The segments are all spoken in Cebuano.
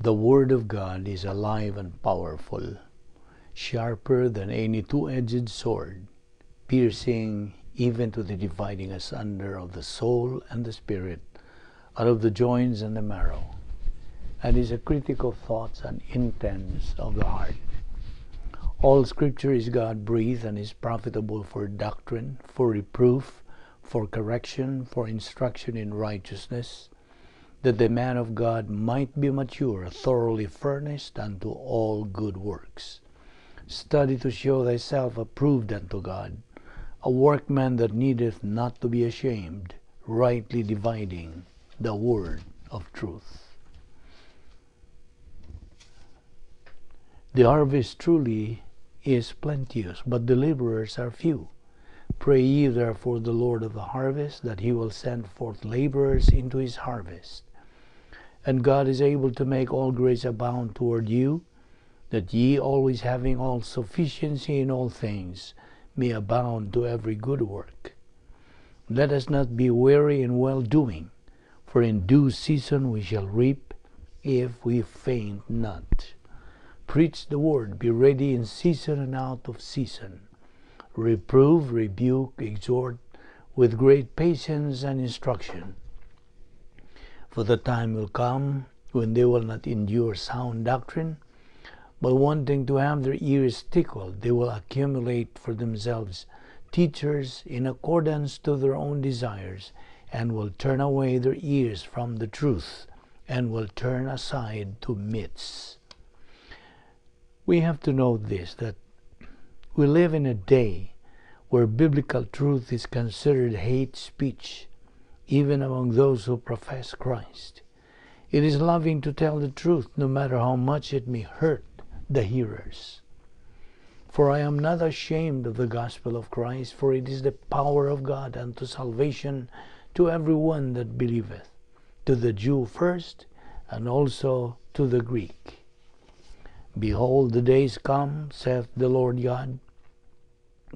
The Word of God is alive and powerful, sharper than any two-edged sword, piercing even to the dividing asunder of the soul and the spirit, out of the joints and the marrow, and is a critic of thoughts and intents of the heart. All Scripture is God-breathed and is profitable for doctrine, for reproof, for correction, for instruction in righteousness, that the man of God might be mature, thoroughly furnished unto all good works. Study to show thyself approved unto God, a workman that needeth not to be ashamed, rightly dividing the word of truth. The harvest truly is plenteous, but the laborers are few. Pray ye therefore the Lord of the harvest, that he will send forth laborers into his harvest. And God is able to make all grace abound toward you, that ye always having all sufficiency in all things, may abound to every good work. Let us not be weary in well-doing, for in due season we shall reap, if we faint not. Preach the word, be ready in season and out of season. Reprove, rebuke, exhort with great patience and instruction. For the time will come when they will not endure sound doctrine, but wanting to have their ears tickled, they will accumulate for themselves teachers in accordance to their own desires, and will turn away their ears from the truth, and will turn aside to myths. We have to know this, that we live in a day where biblical truth is considered hate speech, even among those who profess Christ. It is loving to tell the truth, no matter how much it may hurt the hearers. For I am not ashamed of the gospel of Christ, for it is the power of God unto salvation to every one that believeth, to the Jew first, and also to the Greek. Behold, the days come, saith the Lord God,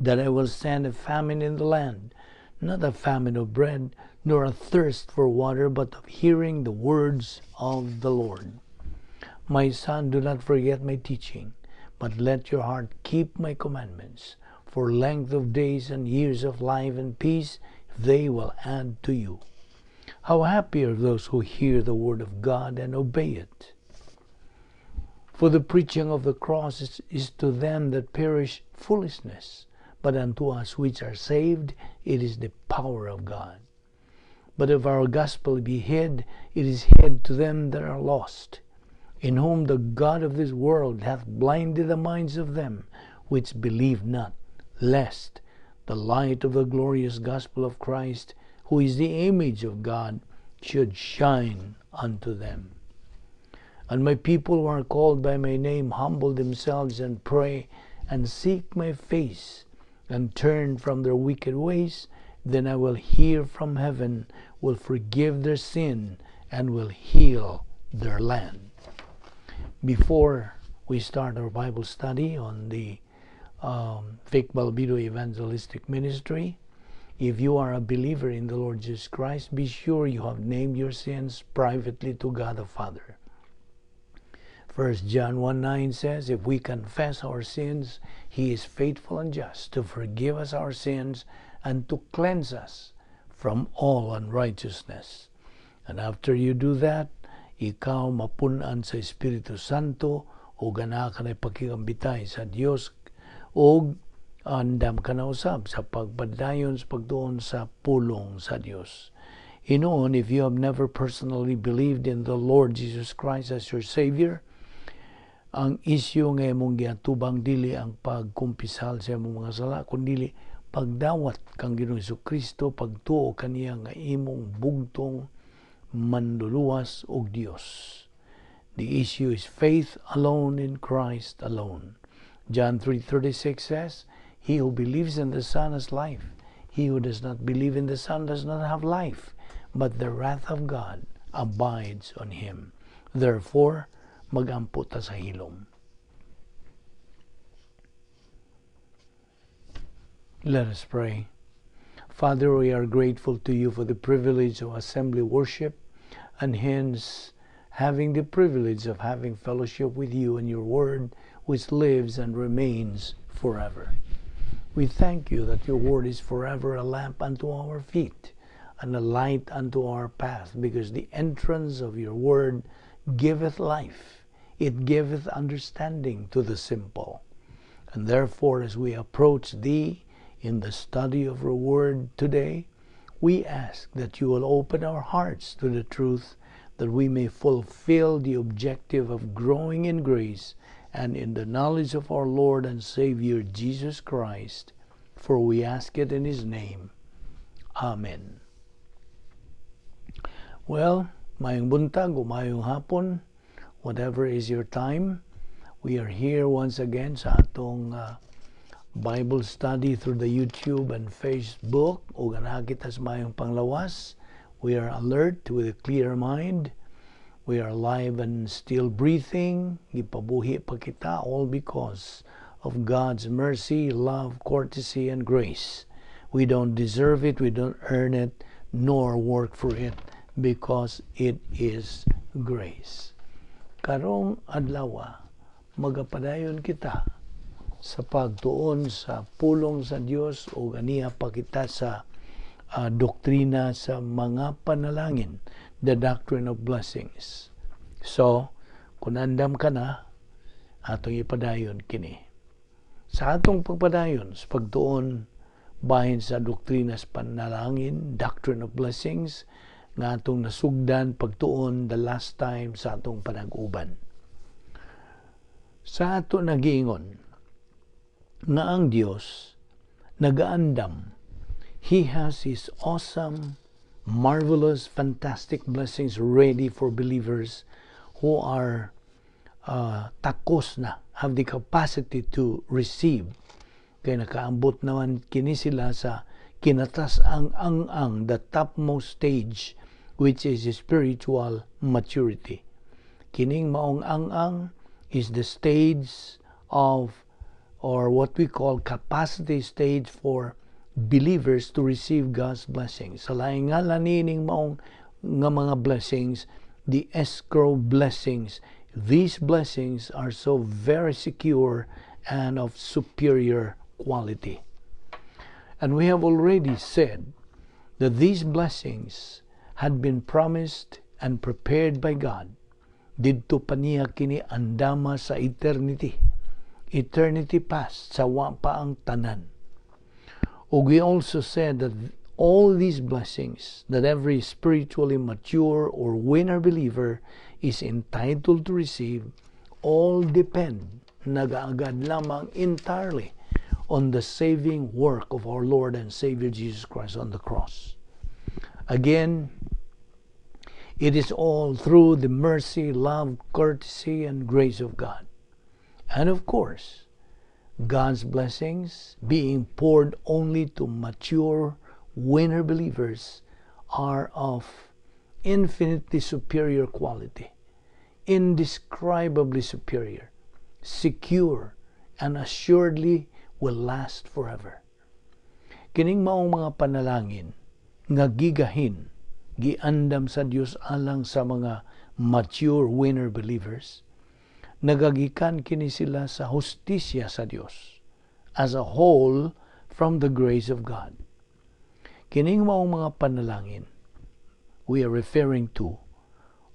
that I will send a famine in the land, not a famine of bread, nor a thirst for water, but of hearing the words of the Lord. My son, do not forget my teaching, but let your heart keep my commandments. For length of days and years of life and peace they will add to you. How happy are those who hear the word of God and obey it. For the preaching of the cross is to them that perish foolishness, but unto us which are saved it is the power of God. But if our gospel be hid, it is hid to them that are lost, in whom the God of this world hath blinded the minds of them which believe not, lest the light of the glorious gospel of Christ, who is the image of God, should shine unto them. And my people who are called by my name humble themselves and pray and seek my face and turn from their wicked ways, then I will hear from heaven, will forgive their sin, and will heal their land. Before we start our Bible study on the Vic Balbido Evangelistic Ministry, if you are a believer in the Lord Jesus Christ, be sure you have named your sins privately to God the Father. 1 John 1:9 says, if we confess our sins, He is faithful and just to forgive us our sins and to cleanse us from all unrighteousness. And after you do that, ikaw mapun-an sa Espiritu Santo o anaa ka na pakigambitay sa Dios o andam ka na usab sa pagpadayon sa pagtuon sa pulong sa Dios. Hinuon, if you have never personally believed in the Lord Jesus Christ as your Savior, ang isyu nga imong giatubang dili ang pagkumpisal sa imong mga sala, kundi pagdawat kang Ginoong Kristo, pagtuo kaniya nga imong bugtong manduluwas og Dios. The issue is faith alone in Christ alone. John 3:36 says, he who believes in the Son has life. He who does not believe in the Son does not have life, but the wrath of God abides on him. Therefore, magampo ta sa hilom. Let us pray. Father, we are grateful to you for the privilege of assembly worship and hence Having the privilege of having fellowship with you and your word, which lives and remains forever. We thank you that your word is forever a lamp unto our feet and a light unto our path, because the entrance of your word giveth life, it giveth understanding to the simple. And therefore, as we approach thee in the study of your word today, we ask that you will open our hearts to the truth, that we may fulfill the objective of growing in grace and in the knowledge of our Lord and Savior Jesus Christ. For we ask it in His name. Amen. Well, maayong buntag o maayong hapon, whatever is your time, we are here once again sa atong Bible study through the YouTube and Facebook. Ug anaa kita sa maayong panglawas. We are alert with a clear mind. We are alive and still breathing. Gipabuhi pa kita, all because of God's mercy, love, courtesy, and grace. We don't deserve it, we don't earn it, nor work for it, because it is grace. Karong adlaw, magapadayon kita sa pagtuon sa pulong sa Dios o ganiya pa kita sa doktrina sa mga panalangin, the doctrine of blessings. So, kung andam ka na, atong ipadayon kini. Sa atong pagpadayon sa pagtuon bahin sa doktrina sa panalangin, doctrine of blessings, nga atong nasugdan pagtuon the last time sa atong panag-uban. Sa ato nagiingon nga ang Dios nagaandam. He has His awesome, marvelous, fantastic blessings ready for believers who are takos na, have the capacity to receive. Kay nakaambot naman kini sila sa kinatas-ang ang-ang, the topmost stage, which is spiritual maturity. Kining maong ang-ang is the stage of, or what we call, capacity stage for believers to receive God's blessings. Sa laing ngalan niining maong nga mga blessings, the escrow blessings. These blessings are so very secure and of superior quality. And we have already said that these blessings had been promised and prepared by God. Didto pa niya kini andama sa eternity. Eternity past, sa wa pa ang tanan. Ug we also said that all these blessings that every spiritually mature or winner believer is entitled to receive all depend, nagaagad lamang entirely on the saving work of our Lord and Savior Jesus Christ on the cross. Again, it is all through the mercy, love, courtesy, and grace of God. And of course, God's blessings being poured only to mature winner believers are of infinitely superior quality, indescribably superior, secure, and assuredly will last forever. Kining maong mga panalangin nga gigahin, giandam sa Dios alang sa mga mature winner believers, nagagikan kini sila sa hustisya sa Dios as a whole, from the grace of God. Kining maong mga panalangin we are referring to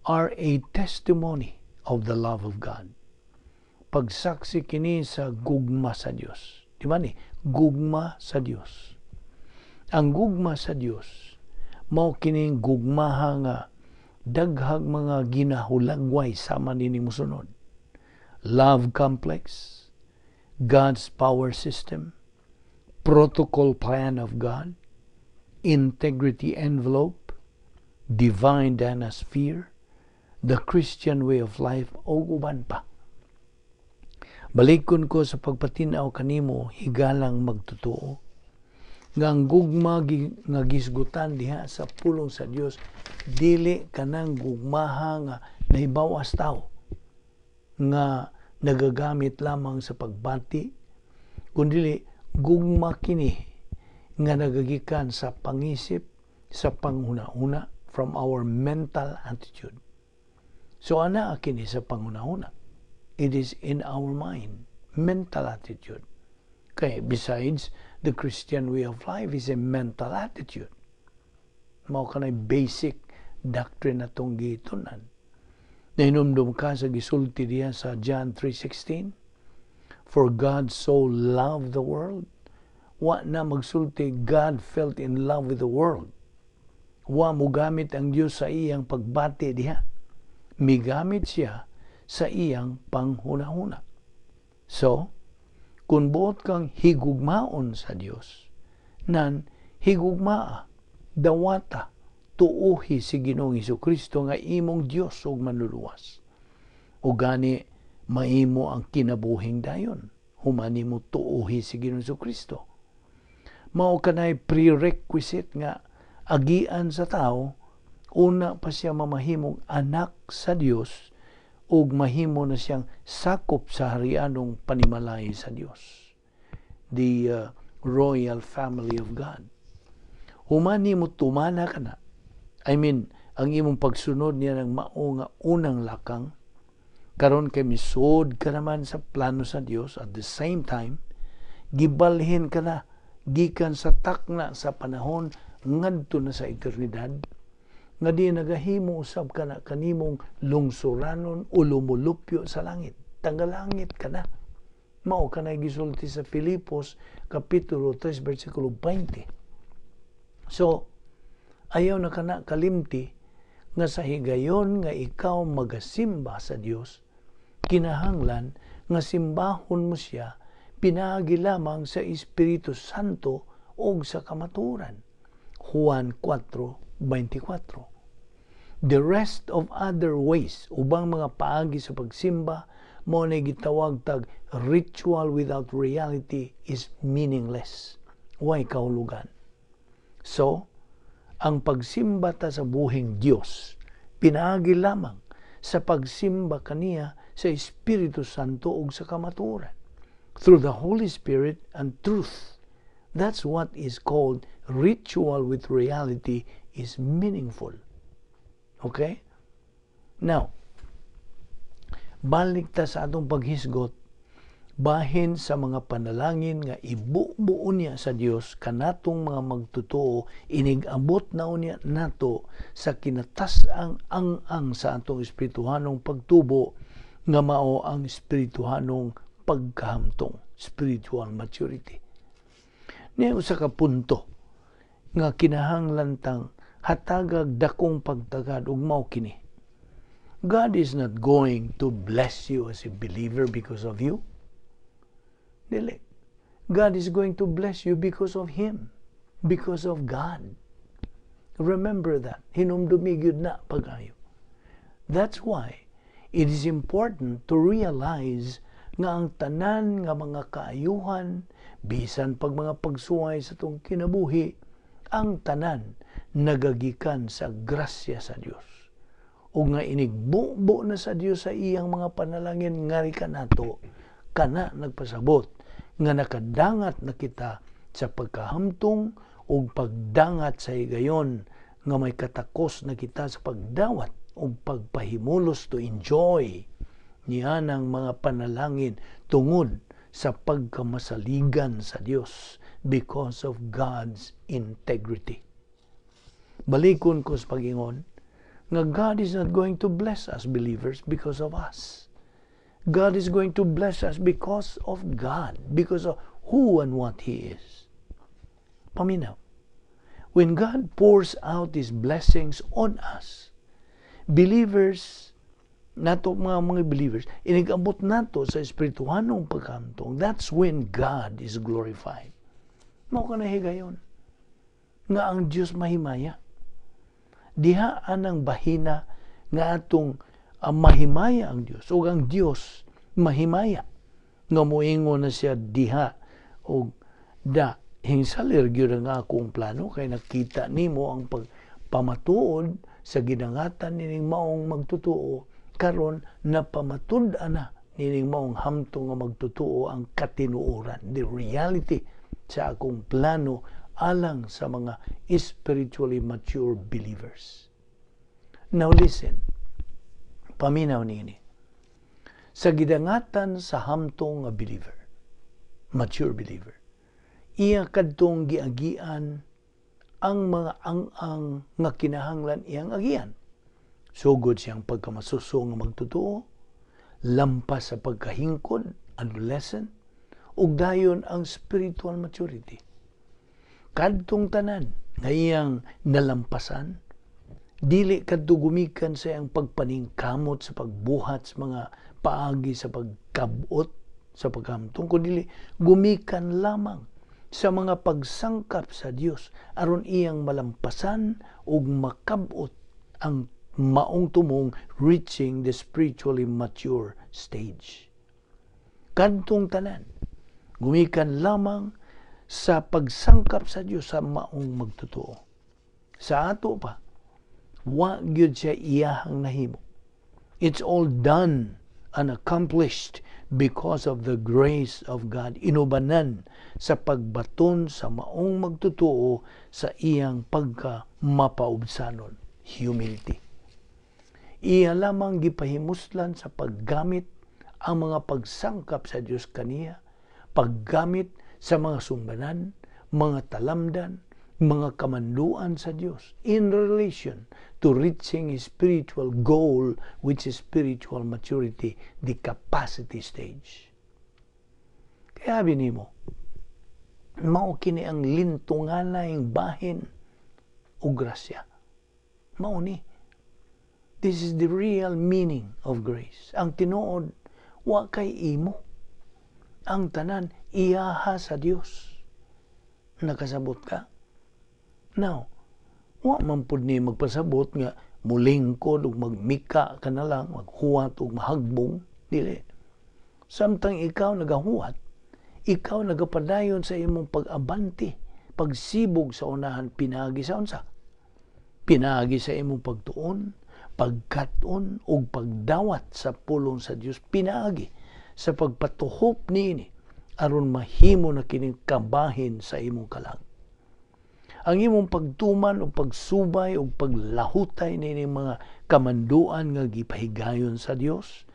are a testimony of the love of God. Pagsaksi kini sa gugma sa Dios. Di ba ni? Gugma sa Dios. Ang gugma sa Dios mao kining gugmaha nga daghag mga ginahulagway sama nini musunod: love complex, God's power system, protocol plan of God, integrity envelope, divine dynasphere, the Christian way of life, o uban pa. Balikon ko sa pagpatinaw kanimo, higalang magtotoo, nga ang gugma nga gisgutan diha sa pulong sa Dios dili kanang gugmaha nga nahibawas tao nga nagagamit lamang sa pagbati, kundi gugma kini nga nagagikan sa pangisip, sa panghuna-huna, from our mental attitude. So ana kini sa panghunahuna. It is in our mind, mental attitude. Okay, besides, the Christian way of life is a mental attitude. Mao kanay basic doctrine natong gitunan. Nahinumdum ka sa gisulti diya sa John 3:16? "For God so loved the world." Wa na magsulti God felt in love with the world. Wa mogamit ang Dios sa iyang pagbati diha. Migamit siya sa iyang panghunahuna. So, kung buot kang higugmaon sa Dios, nan higugmaa, dawata, tuuhi si Ginoong Kristo nga imong Dios ug Manluluwas. O gani maimo ang kinabuhing dayon human nimo tuuhi si Ginoong Kristo. Mao kanay prerequisite nga agian sa tao una pa siya mamahimong anak sa Dios ug mahimo na siyang sakop sa harianong panimalay sa Dios. The royal family of God. Human nimo tumana ka na. I mean, ang imong pagsunod niya ng mao nga unang lakang, karon kay misud ka naman sa plano sa Dios. At the same time, gibalhin ka na gikan sa takna sa panahon ngadto na sa eternidad nga di nagahimo usab ka na kanimong lungsuranon o lumulupyo sa langit. Tagalangit ka na. Mao kanay gisulti sa Filipos kapitulo 3 bersikulo 20. So, ayaw na kana kalimti nga sa higayon nga ikaw magasimba sa Dios, kinahanglan nga simbahon mo siya pinaagi lamang sa Espiritu Santo o sa kamatuoran. Juan 4:24. The rest of other ways, ubang mga paagi sa pagsimba, mao na gitawag tag ritual without reality, is meaningless. Way kahulugan. So, ang pagsimba ta sa buhing Dios, pinaagi lamang sa pagsimba kaniya sa Espiritu Santo ug sa kamatuoran. Through the Holy Spirit and truth. That's what is called ritual with reality is meaningful. Okay? Now, balik ta sa atong paghisgot, bahin sa mga panalangin nga ibubuo niya sa Dios kanatong mga magtotoo inig-abot na unya nato sa kinatas-ang ang-ang sa atong espirituhanong pagtubo nga mao ang espirituhanong pagkahamtong, spiritual maturity. Niya usa ka punto nga kinahanglan tang hatagag dakong pagtagad ug mao kini. God is not going to bless you as a believer because of you. Dili. God is going to bless you because of Him. Because of God. Remember that. Hinumdumi gyud na pag-ayo. That's why it is important to realize nga ang tanan nga mga kaayuhan, bisan pag mga pagsuway sa atong kinabuhi, ang tanan nagagikan sa grasya sa Dios. O nga inigbubo na sa Dios sa iyang mga panalangin ngari kanato, kana nagpasabot nga nakadangat na kita sa pagkahamtong o pagdangat sa higayon nga may katakos na kita sa pagdawat o pagpahimulos to enjoy niya ng mga panalangin tungod sa pagkamasaligan sa Dios, because of God's integrity. Balikon ko sa pagingon nga God is not going to bless us believers because of us. God is going to bless us because of God, because of who and what He is. Paminaw. When God pours out His blessings on us, believers, nato mga believers, inigabot nato sa espirituhanong pagkamtong, that's when God is glorified. Mao ka higayon nga ang Dios mahimaya. Diha anang bahina nga atong mahimaya ang Dios ug ang Dios mahimaya nga moingon na siya diha og da hingsalir gyud ang akong plano kay nakita nimo ang pagpamatuod sa gidangatan nining maong magtotoo. Karon napamatud-an na nining maong hamtong nga magtotoo ang katinuoran, the reality sa akong plano alang sa mga spiritually mature believers. Now listen. Paminaw niini. Sa gidangatan sa hamtong nga believer, mature believer, iya kadtong giagian ang mga ang-ang nga kinahanglan iyang agian. Sugod siyang pagkamasuso nga magtotoo, lampas sa pagkahingkod, adolescent, ug dayon ang spiritual maturity. Kadtong tanan nga iyang nalampasan, dili kadto gumikan sa iyang pagpaningkamot sa pagbuhat sa mga paagi sa pagkabot sa paghamtong, kundi gumikan lamang sa mga pagsangkap sa Dios aron iyang malampasan ug makabot ang maong tumong, reaching the spiritually mature stage. Kadtong tanan gumikan lamang sa pagsangkap sa Dios sa maong magtotoo. Sa ato pa, wa gyud siya iyahang nahimo. It's all done and accomplished because of the grace of God. Inubanan sa pagbaton sa maong magtotoo sa iyang pagka mapaubsanon, humility. Iya lamang gipahimuslan sa paggamit ang mga pagsangkap sa Dios kaniya, paggamit sa mga sumbanan, mga talamdan, mga kamanduan sa Dios in relation to reaching his spiritual goal, which is spiritual maturity, the capacity stage. Kaya nimo, mao kini ang lintunganay bahin o grasya. Mao ni. This is the real meaning of grace. Ang tinuod, wa kay imo. Ang tanan, iyaha sa Dios. Nakasabot ka? Now, wa man pud ni magpasabot nga mulingkod ug magmika ka na lang, maghuwat ug mahagbong. Dili. Samtang ikaw nagahuwat, ikaw nagapadayon sa imong pag-abante, pagsibog sa unahan, pinagi sa unsa? Pinagi sa imong pagtuon, pagkat-on ug pagdawat sa pulong sa Dios, pinaagi sa pagpatuhop niini aron mahimo na kining kabahin sa imong kalag. Ang imong pagtuman o pagsubay o paglahutay niining mga kamanduan nga gipahigayon sa Dios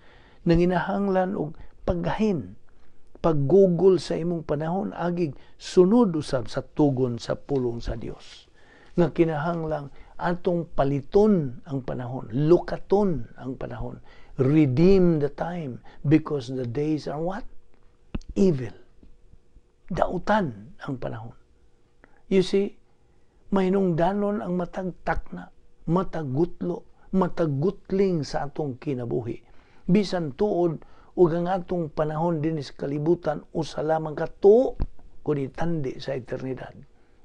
nanginahanglan og paggahin, paggugol sa imong panahon agig sunod usab sa tugon sa pulong sa Dios nga kinahanglang atong paliton ang panahon, lukaton ang panahon, redeem the time because the days are what? Evil. Dautan ang panahon. You see, mahinungdanon ang matag takna, matag gutlo, matag gutling sa atong kinabuhi. Bisan tuod ug ang atong panahon dinhi sa kalibutan usa lamang ka tuo kun itandi sa eternidad.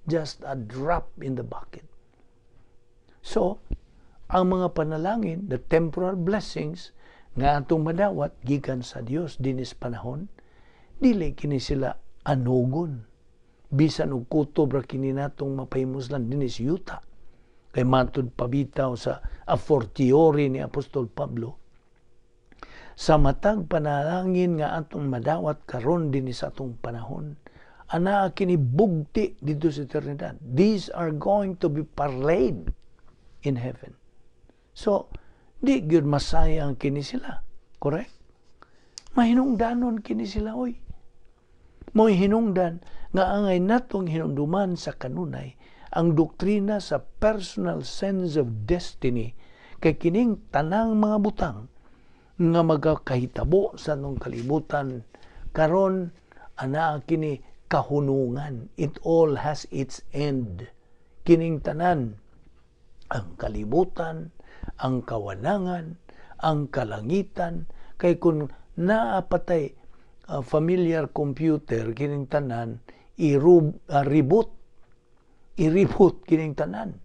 Just a drop in the bucket. So, ang mga panalangin, the temporal blessings nga atong madawat gikan sa Dios dinis panahon, dili kini sila anugon. Bisan og kutob ra kini natong mapahimuslan dinis yuta. Kay matud pabitaw sa a fortiori ni Apostol Pablo, sa matag panalangin nga atong madawat karon dinhi sa atong panahon, anaa kini bugti didto sa eternidad. These are going to be parlayed in heaven. So, di gyud masayang kini sila. Correct? Mahinungdanon kini sila, oy. Mo'y hinungdan nga angay natong hinumduman sa kanunay ang doktrina sa personal sense of destiny, kay kining tanang mga butang nga magakahitabo sa atong kalibutan karon, anaa kini kahunungan. It all has its end. Kining tanan, ang kalibutan, ang kawanangan, ang kalangitan, kay kung naa pa tay familiar computer, kining tanan i-reboot, i-reboot kining tanan.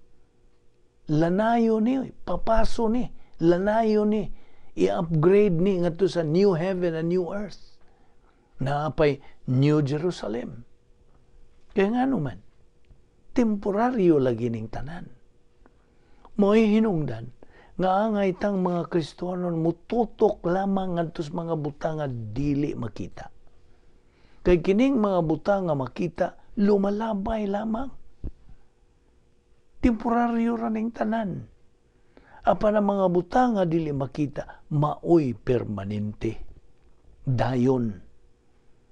Lanayo ni, papaso ni, lanayo ni, i-upgrade ni ngadto sa new heaven and new earth. Naapay New Jerusalem. Kaya nga naman, temporaryo lagi ning tanan. Mo'y hinungdan nga angay tang mga Kristohanon mututok lamang ngadto sa mga butang nga dili makita. Kay kining mga butang nga makita, lumalabay lamang. Temporaryo ra ning tanan. Apan ang mga butang nga dili makita maoy permanente. Dayon.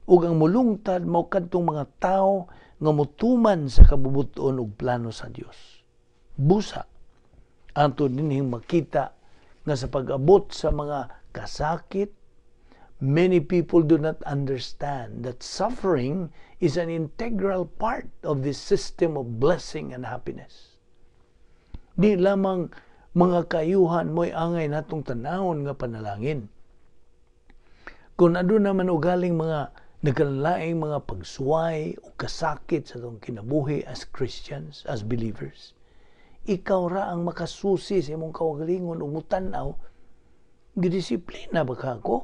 Ug ang mulungtad mao kadtong mga tawo nga motuman sa kabubut-on ug plano sa Dios. Busa ato dinhing makita nga sa pag-abot sa mga kasakit, many people do not understand that suffering is an integral part of this system of blessing and happiness. Di lamang mga kayuhan mo'y angay natong tanawon nga panalangin. Kung aduna man ugaling mga nagkalaing mga pagsuway o kasakit sa atong kinabuhi as Christians, as believers, ikaw ra ang makasusi sa imong kaugalingon ug mutan-aw, gidisiplina ba ka ako?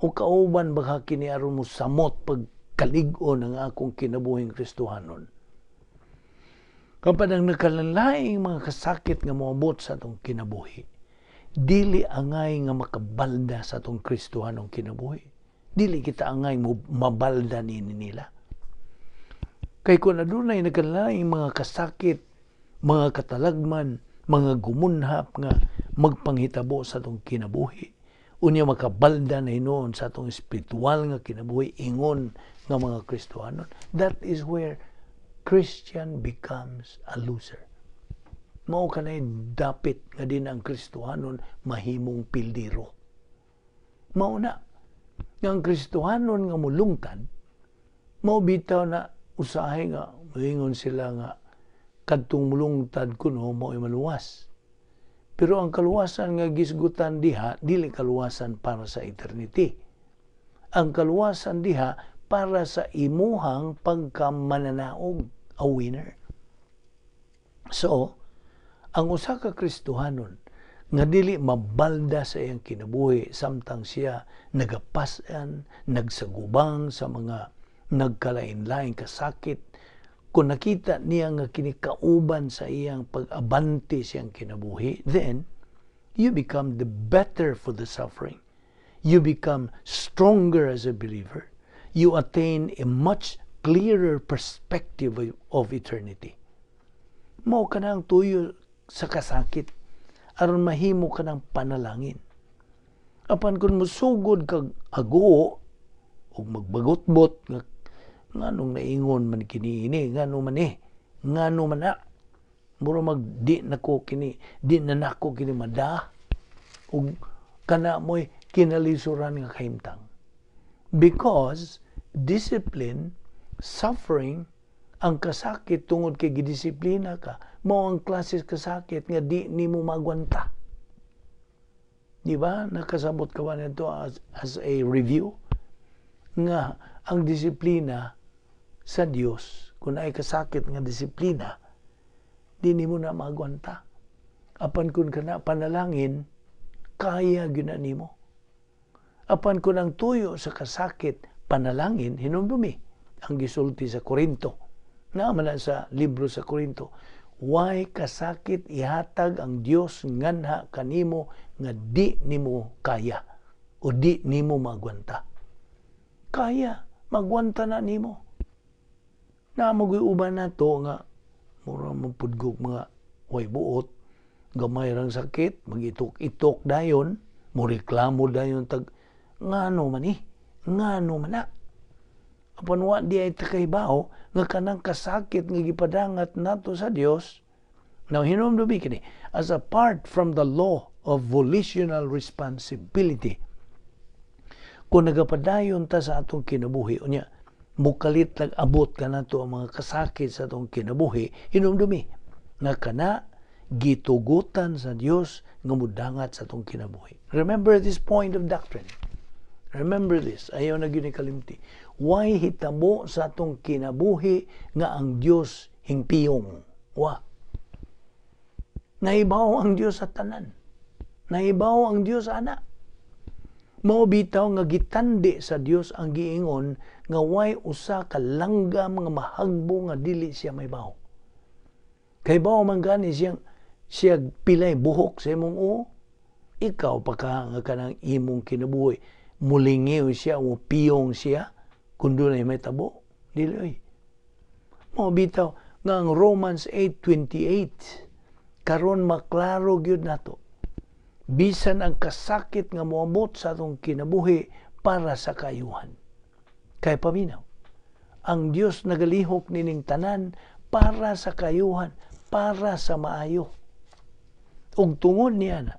O kauban ba ka kini aron mo samot pagkalig-on ang akong kinabuhing Kristohanon? Kapag ang nagkalalaing mga kasakit nga moabot sa atong kinabuhi, dili angay nga makabalda sa atong Kristohanong kinabuhi. Dili kita angay mo mabalda ni nila. Kay kung adunay nagkalalaing mga kasakit, mga katalagman, mga gumunhap nga magpanghitabo sa atong kinabuhi, unya makabalda na hinuon sa atong espiritual nga kinabuhi ingon nga mga Kristohanon, that is where Christian becomes a loser. Mao kanay dapit nga din ang Kristohanon mahimong pildiro. Mao na nga ang Kristohanon nga mulungtad, mao bitaw na usahay nga moingon sila nga kadtong mulungtad kuno mao'y maluwas. Pero ang kaluwasan nga gisgutan diha dili kaluwasan para sa eternity. Ang kaluwasan diha para sa imuhang pagkamananaog, a winner. So, ang usa ka Kristohanon nga dili mabalda sa iyang kinabuhi samtang siya nagapasan, nagsagubang sa mga nagkalain-laing kasakit, kung nakita niya nga kini kauban sa iyang pag-abante siyang kinabuhi, then you become the better for the suffering. You become stronger as a believer. You attain a much clearer perspective of eternity. Mao kanang tuyo sa kasakit aron mahimo ka ng panalangin. Apan kung musugod kag ago ug magbagotbot nga nganong naingon man kini ini, ngano man eh, ngano man na, mura mag di nako kini, di na nako kini mada, ug kana mo'y kinalisuran nga kahimtang. Because discipline, suffering, ang kasakit tungod kay gidisiplina ka, mao ang klase kasakit nga di nimo magwanta. Di ba? Nakasabot ka ba nito as a review? Nga ang disiplina sa Dios, kung ay kasakit nga disiplina, di nimo na magwanta. Apan kung kana panalangin, kaya gyud na nimo. Apan kung ang tuyo sa kasakit panalangin, hinumdumi ang gisulti sa Korinto. Naa man sa libro sa Korinto, way kasakit ihatag ang Dios nganha kanimo nga di nimo kaya o di nimo magwanta. Kaya, magwanta na nimo. Na magoy uban nato nga mura mapudgog mga way buot, gamay rang sakit, magitok-itok dayon, mo reklamo dayon tag ngano man eh, ngano man na. Apan wa di ay takahibaw nga kanang kasakit nga gipadangat nato sa Dios. Now, hinumdumi kini, as apart from the law of volitional responsibility, kung nagapadayon ta sa atong kinabuhi, unya, mukalit lag abot ka nato ang mga kasakit sa atong kinabuhi, hinumdumi nga kana gitugutan sa Dios nga mudangat sa atong kinabuhi. Remember this point of doctrine. Remember this. Ayaw na gyud kalimti. Way hitabo sa atong kinabuhi nga ang Dios hingpiyong? Wa. Nahibaw ang Dios sa tanan. Nahibaw ang Dios ana. Mao bitaw nga gitandi sa Dios ang giingon nga way usa ka langgam nga mahagbo nga dili siya mahibaw. Kay bawo man gani siyang siya pilay buhok sa imong uo. Ikaw pa ka nga kanang imong kinabuhi mulingiw siya o piyong siya kung dunay may tabo. Dili oy. Mao bitaw nga ang Romans 8:28 Karon maklaro gyud nato. Bisan ang kasakit nga moabot sa atong kinabuhi para sa kaayuhan. Kay paminaw, ang Dios nagalihok nining tanan para sa kaayuhan, para sa maayo. Ug tungod niya na,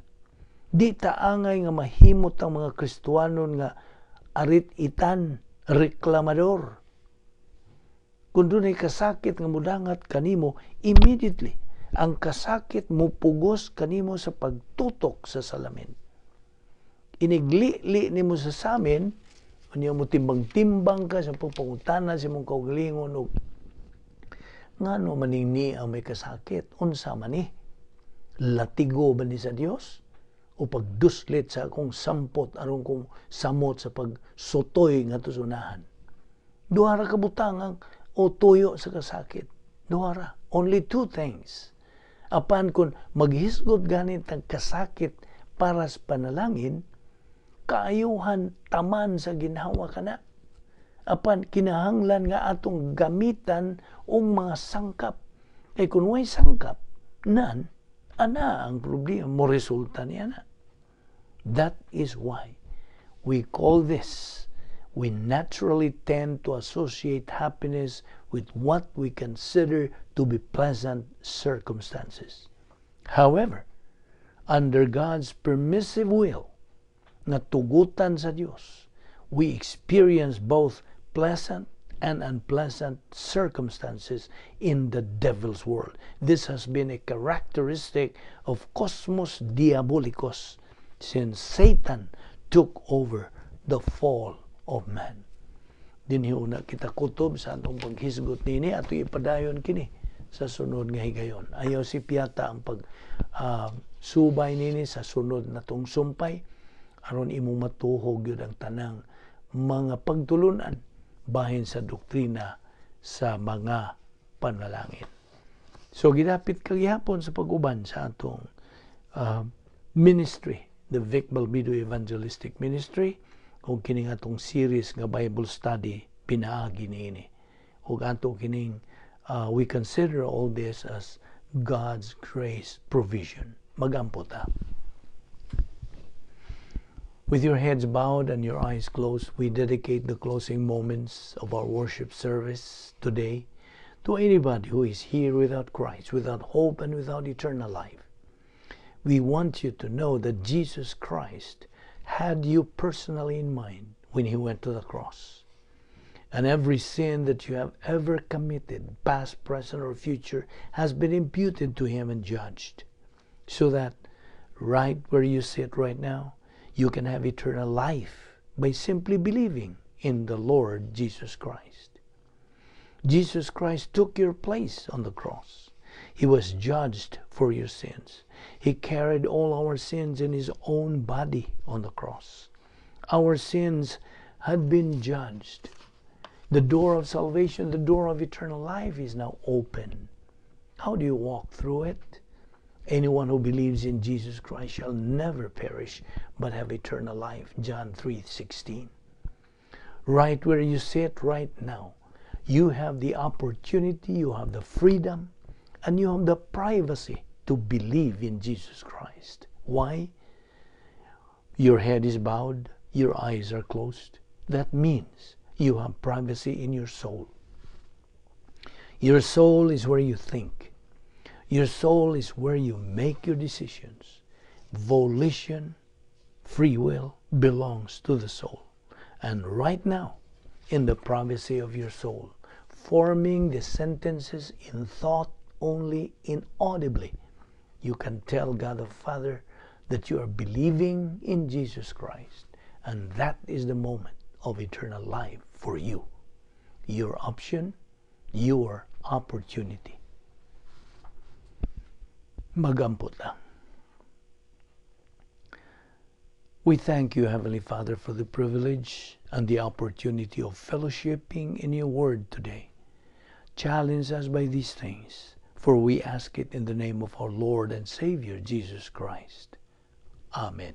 di ta angay nga mahimot ang mga Kristuanon nga arit-itan, reklamador. Kung dunay kasakit nga mudangat kanimo, immediately, ang kasakit mupugos kanimo sa pagtutok sa salamin. Iniglili nimo sa samin, unya mo timbang-timbang ka sa pagpangutana sa imong kaugalingon og ngano maning ni ang may kasakit, unsa man ni? Latigo ba ni sa Dios? O pagduslit sa akong sampot aron kong samot sa pagsutoy ngadto sa unahan? Duha ra ka butang ang o tuyo sa kasakit. Duha ra. Only two things. Apan kung maghisgot ganit ang kasakit para sa panalangin, kaayuhan taman sa ginhawa kana. Apan kinahanglan nga atong gamitan og mga sangkap. Kay kung way sangkap, nan, ana ang problema, mo resulta niya na. That is why we call this, we naturally tend to associate happiness with what we consider to be pleasant circumstances. However, under God's permissive will, nga tugutan sa Dios, we experience both pleasant and unpleasant circumstances in the devil's world. This has been a characteristic of cosmos diabolicos since Satan took over the fall of man. Dinhi una kita kutob sa atong paghisgot nini, ato ipadayon kini sa sunod nga higayon. Ayaw sipyata ang pag subay nini sa sunod natong sumpay aron imong matuhog gyud ang tanang mga pagtulunan bahin sa doktrina sa mga panalangin. So gidapit kagihapon sa pag-uban sa atong ministry, the Vic Balbido Evangelistic Ministry, ug kining atong series nga Bible study pinaagi niini. Ug ato kining we consider all this as God's grace provision. Magampo ta. With your heads bowed and your eyes closed, we dedicate the closing moments of our worship service today to anybody who is here without Christ, without hope, and without eternal life. We want you to know that Jesus Christ had you personally in mind when he went to the cross. And every sin that you have ever committed, past, present, or future, has been imputed to him and judged. So that right where you sit right now, you can have eternal life by simply believing in the Lord Jesus Christ. Jesus Christ took your place on the cross. He was judged for your sins. He carried all our sins in his own body on the cross. Our sins had been judged. The door of salvation, the door of eternal life is now open. How do you walk through it? Anyone who believes in Jesus Christ shall never perish but have eternal life. John 3:16. Right where you sit right now, you have the opportunity, you have the freedom, and you have the privacy to believe in Jesus Christ. Why? Your head is bowed, your eyes are closed. That means you have privacy in your soul. Your soul is where you think. Your soul is where you make your decisions. Volition, free will, belongs to the soul. And right now, in the privacy of your soul, forming the sentences in thought only inaudibly, you can tell God the Father that you are believing in Jesus Christ. And that is the moment of eternal life for you. Your option, your opportunity. Magampo ta. We thank you, Heavenly Father, for the privilege and the opportunity of fellowshipping in your word today. Challenge us by these things, for we ask it in the name of our Lord and Savior, Jesus Christ. Amen.